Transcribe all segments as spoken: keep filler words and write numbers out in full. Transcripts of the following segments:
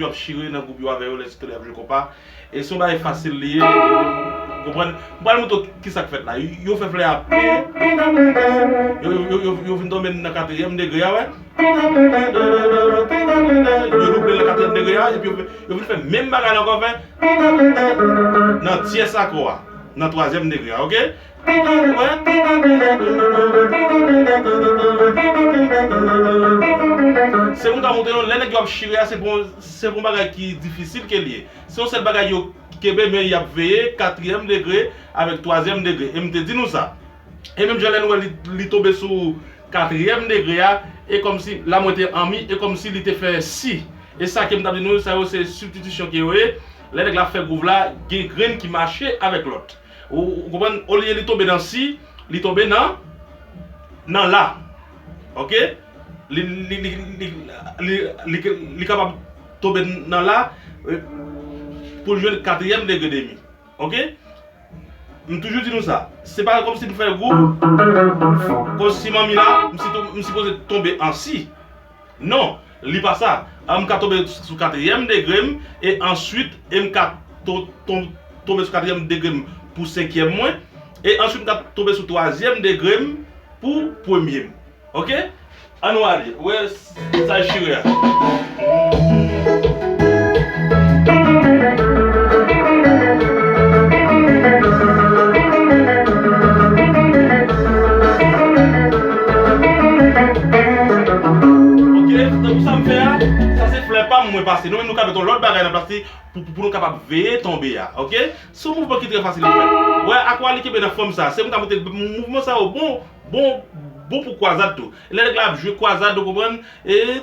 ap chire nan gwoup yo avè yo, lè sirtou lè y ap jwe konpa. E se yon bagay fasil li ye, ou konprann? M pral montre w ki sa k fèt la. Yo fè flè a, yo, yo, yo, yo, yo vin tonbe nan katriyèm degre a, wè. Yo double nan katriyèm degre a, epi yo, yo vin fè menm bagay la ankò, fè nan tyès akò a, nan twazyèm degre a, oke? Se pou m ka montre nou, lè nèg yo ap chire a, se pou, se pou yon bagay ki difisil ke l ye. Se yon sèl bagay yo kenbe, men y ap veye katriyèm degre avèk twazyèm degre. E m te di nou sa. E menm jan lè nou wè li, li tonbe sou katriyèm degre a, e kòmsi, la mwen te anmi, e kòmsi li te fè si. E sa ke m t ap di nou, sa yo se sibstitisyon ke yo ye. Lè nèg la fè gwouv la, gen grenn ki mache avèk lòt. Ou, ou konprann? Olye li tonbe nan si, li tonbe nan, nan la. Oke? Li, li, li, li, li, li, li, li kapab tonbe nan la, e, pou l jwenn katriyèm degre demi. Oke? M toujou di nou sa. Se pa kòmsi m fè gwoup, kòmsi m anmi la, m si tou, m sipoze tonbe an si. Non, li pa sa. M ka tonbe sou katriyèm degre m, e answit, e m ka to-, ton-, tonbe sou katriyèm degre m pou senkyèm mwen, e answit m ka tonbe sou twazyèm degre m pou premye m. Oke? Ann nou ale. Wè sa chire a. Oke, tankou sa m fè a, sa se flè pa m mwen pase. Nou menm nou ka met yon lòt bagay nan plas li pou, pou, pou nou kapab veye tonbe a, oke? Se yon mouvman ki trè fasil a fè. Wè, akwa li kenbe nan fòm sa. Se pou m ka montre mouvman sa yo bon, bon, bon pou kwazad tou. Lè nèg la ap jwe kwazad, ou konprann? E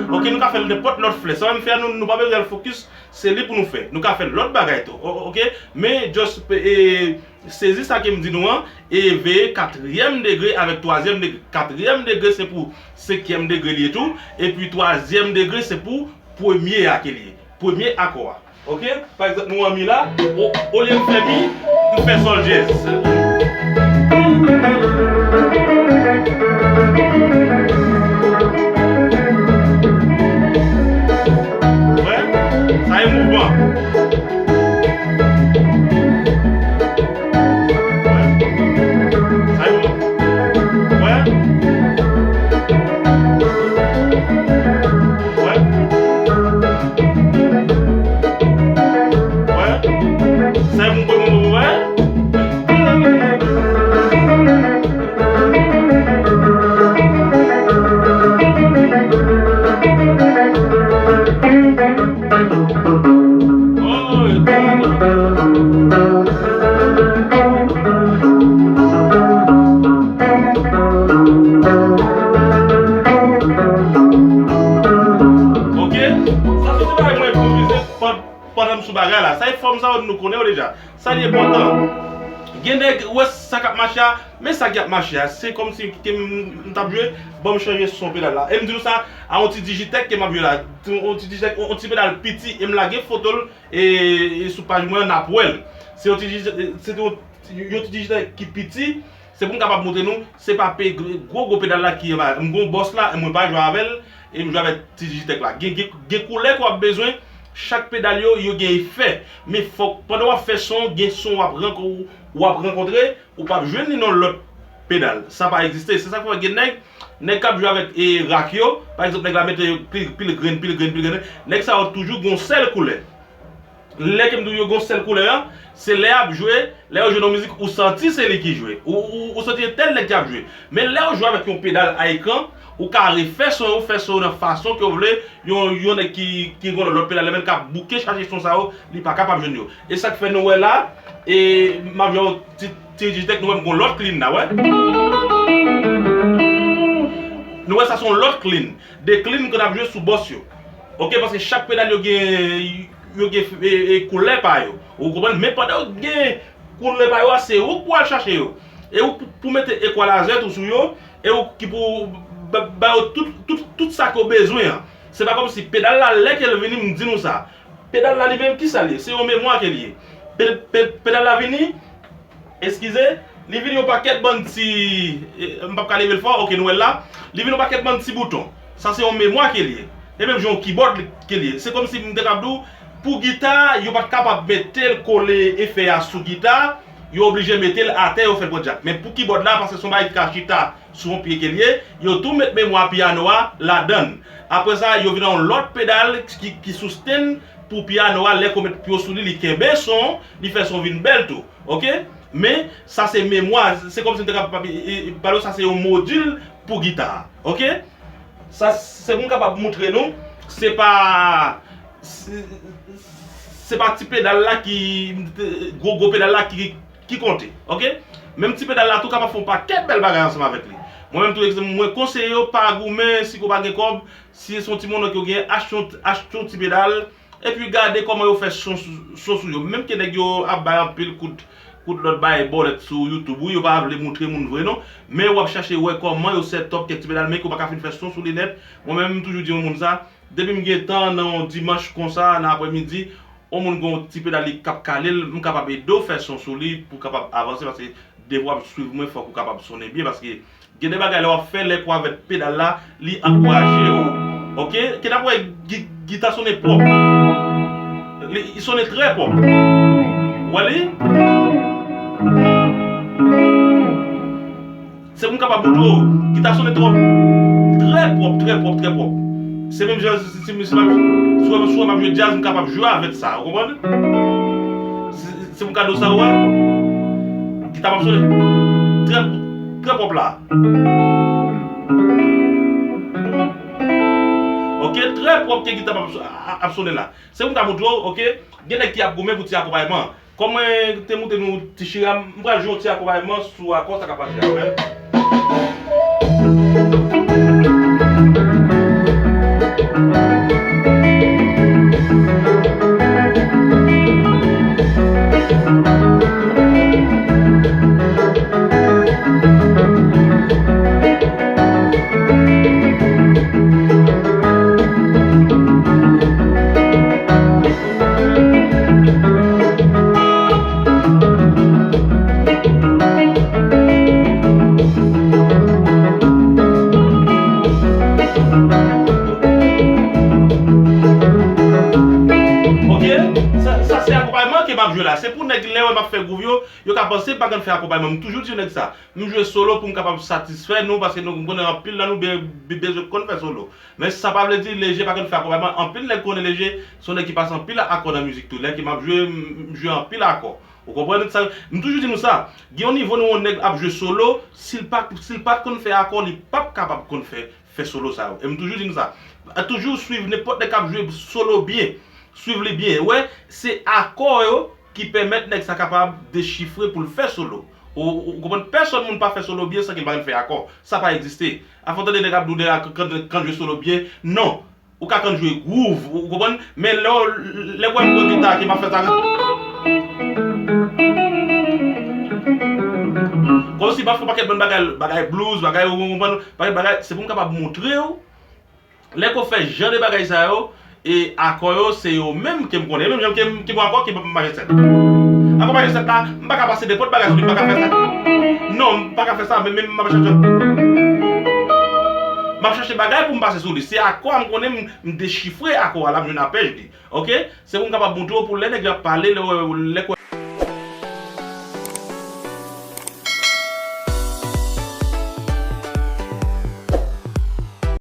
oke, nou ka fè l nenpòt lòt flè. Sa menm fè a, nou, nou pa bezwen al fokis, se li pou nou fè. Nou ka fè lòt bagay tou. O-, oke? Men, just, e, sezi sa ke m di nou an, e veye katriyèm degre avèk twazyèm degre. Katriyèm degre se pou senkyèm degre li ye tou, epi twazyèm degre se pou premye a ke li ye. Premye akò a. Oke? Pa egzanp, nou an mi la, o-, olye m fè mi, m fè sòl dyèz. Wè? Sa e mouvman. Wè? Sa e mouvman. Wè? Wè? Wè? Sa e mouvman, mouvman, wè? Oke? Sa se te bagay mwen enpwovize pandan, pandan m sou bagay la. Sa e fòm sa yo nou konnen yo deja. Sa li enpòtan. Gen nèg, ou wè sa k ap mache a, men sa ki ap mache a. Se kòmsi ke m, m t ap jwe, ban m chanje son pedal la. E m di nou sa, a yon ti Digitech ke m ap jwe la. Yon ti Digitech, yon, yon ti pedal piti, e m lage foto l, e, e sou paj mwen, n ap wè l. Se yon ti Digi-, se yon, yon ti Digitech ki piti, se pou m kapab montre nou, se pa pe-, gwo, gwo pedal la ki anba. M gon bòs la, e mwen pa jwe avè l, e m jwe avèk ti Digitech la. Gen, gen, gen koulè ke w ap bezwen, chak pedal yo, yo gen efè. Men fòk, pandan w ap fè son, gen son w ap rank-, w ap rankontre, ou p ap jwenn li nan lòt pedal. Sa pa egziste. Se sa k fè gen nèg, nèg k ap jwe avèk, e, rak yo, pa egzanp, nèg la mete pil, pil grenn, pil grenn, pil grenn. Nèg sa yo toujou gen yon sèl koulè. Lè ke m di w yo gen yon sèl koulè an, se lè y ap jwe, lè yo jwe nan mizik, ou santi se li ki jwe. Ou, ou, ou santi se tèl nèg ki ap jwe. Men lè yo jwe avèk yon pedal a ekran, ou ka refè son yo, fè son yo nan fason ke w vle. Yon, yon nèg ki, ki gen yon lòt pedal, li menm k ap bouke chache son sa yo, li pa kapab jwenn yo. E sa k fè nou wè la, e m ap jwe yon ti, ti Digitech, nou wè m gen yon lòt clean la, wè. Nou wè sa se yon lòt clean. De clean ke n ap jwe sou bòs yo. Oke, paske chak pedal yo gen, yo gen, e, e, koulè pa yo. Ou konprann? Men pandan yo gen koulè pa yo a, se ou k pou al chache yo. E ou pou, pou mete equalizer tou sou yo, e ou ki pou ba, ba yo tout, tout, tout sa ke w bezwen an. Se pa kòmsi pedal la, lè ke l vini, m di nou sa. Pedal la li menm, ki sa l ye? Se yon memwa ke l ye. Pe-, pe-, pedal la vini, Eskize, li vin yon pakèt bann ti, e, m p ap ka leve l fò, oke, nou wè l la. Li vin yon pakèt bann ti bouton. Sa se yon memwa ke l ye. E menm jan yon kibòd ke l ye. Se kòmsi m te kab di w, pou gita, yo pa t kapab mete l kole efè a sou gita, yo oblije mete l atè, yo fè l pran djak. Men pou kibòd la, paske se yon bagay ki ka chita sou yon pye ke l ye, yo tou met memwa pyano a ladan l. Apre sa, yo vin yon lòt pedal ki, ki sousten pou pyano a, lè ke w met pye w sou li, li kenbe son, li fè son vin bèl tou. Oke? Men, sa se memwa, se kòmsi m te kapab, e, e, pale w, sa se yon modil pou gita. Oke? Sa, se pou m kapab moutre nou, se pa, se, se pa ti pedal la ki, gwo, gwo pedal la ki, ki konte. Oke? Menm ti pedal la tou kapab fè yon pakèt bèl bagay ansanm avèk li. Mwen menm tou, egzanp, mwen konseye w, pa goumen, si ke w pa gen kòb, si se yon ti monnen ke w gen, achte yon, achte yon ti pedal, epi gade kòman yo fè son sou, son sou yo. Menm ke nèg yo ap bay anpil kout, kout lòt bay bòlèt sou YouTube, wi, yo pa vle moutre moun vre non. Men w ap chache wè kòman yo set up kèk ti pedal, men ke w pa ka fin fè son sou li nèt. Mwen menm, m toujou di yon moun sa, depi m gen tan nan yon dimanch konsa, nan aprèmidi, yon moun gen yon ti pedal li k ap kale l, m kapab ede w fè son sou li pou w kapab avanse, paske depi w ap swiv mwen, fòk ou kapab sonnen byen, paske gen de bagay lè w ap fè, lè ke w avèk pedal la, li ankouraje w. Oke? Ke n ap wè gi-, gita sonnen pwòp. Li, li sonnen trè pwòp. Ou wè li? Se pou m kapab moutre w. Gita sonnen twò, trè pwòp, trè pwòp, trè pwòp. Se menm jan si, si, si, si, si w wè m ap jwe djaz, m kapab jwe avèk sa. Ou konprann? Se, se pou m ka di w sa, ou wè. Gita m ap sonnen trè, trè pwòp la. Oke, trè pwòp ke gita m ap, ap, ap sonnen la. Se pou m ka moutre w, oke. Gen nèg ki ap goumen pou ti akonpayman. Kòm mwen te moutre nou ti chira, m pral jwe yon ti akonpayman sou akò sa k ap mache a, oke? Oke, sa, sa se akonpayman ke m ap jwe la. Se pou nèg lè wè m ap fè gwouv yo, yo ka panse m pa konn fè akonpayman. M toujou di nèg sa. M jwe solo pou m kapab satisfè nou, paske nou, m konnen anpil nan nou be-, be-, bezwen konn fè solo. Men sa pa vle di Leje pa konn fè akonpayman. Anpil nèg konnen Leje se yon nèg ki pase anpil akò nan mizik tou. Lè ke m ap jwe, m, m jwe anpil akò. Ou konprann sa? M toujou di nou sa. Gen yon nivo nan yon nèg ap jwe solo, si l pa, si l pa t konn fè akò, li p ap kapab konn fè, fè solo sa yo. E m toujou di nou sa. Toujou swiv nenpòt nèg k ap jwe solo byen. Swiv li byen. Ou wè, se akò yo ki pèmèt nèg sa kapab dechifre pou l fè solo. Ou, ou konprann? Pèsòn moun pa fè solo byen san ke l pa konn fè akò. Sa pa egziste. Afè w tande nèg ap di w nèg la konn, konn jwe solo byen. Non. Ou ka konn jwe gwouv, ou, ou konprann? Men lè w, lè w wè m pran gita ke m ap fè sa, kòmsi m ap fè yon pakèt bann bagay, bagay blues, bagay, ou konprann? Pakèt bagay, se pou m kapab moutre w. Lè ke w fè jan de bagay sa yo, e akò yo, se yo menm ke m konnen. Menm jan ke m, ke m gen akò ke m mache sèt. Akò mache sèt la, m pa ka pase nenpòt bagay sou li, m pa ka fè sa. Non, m pa ka fè sa, men, men m ap chache. M ap chache bagay pou m pase sou li. Se akò a m konnen, m, m dechifre akò a la, m jwenn apèj li. Oke? Se pou m kapab moutre w pou lè nèg yo ap pale, lè, lè,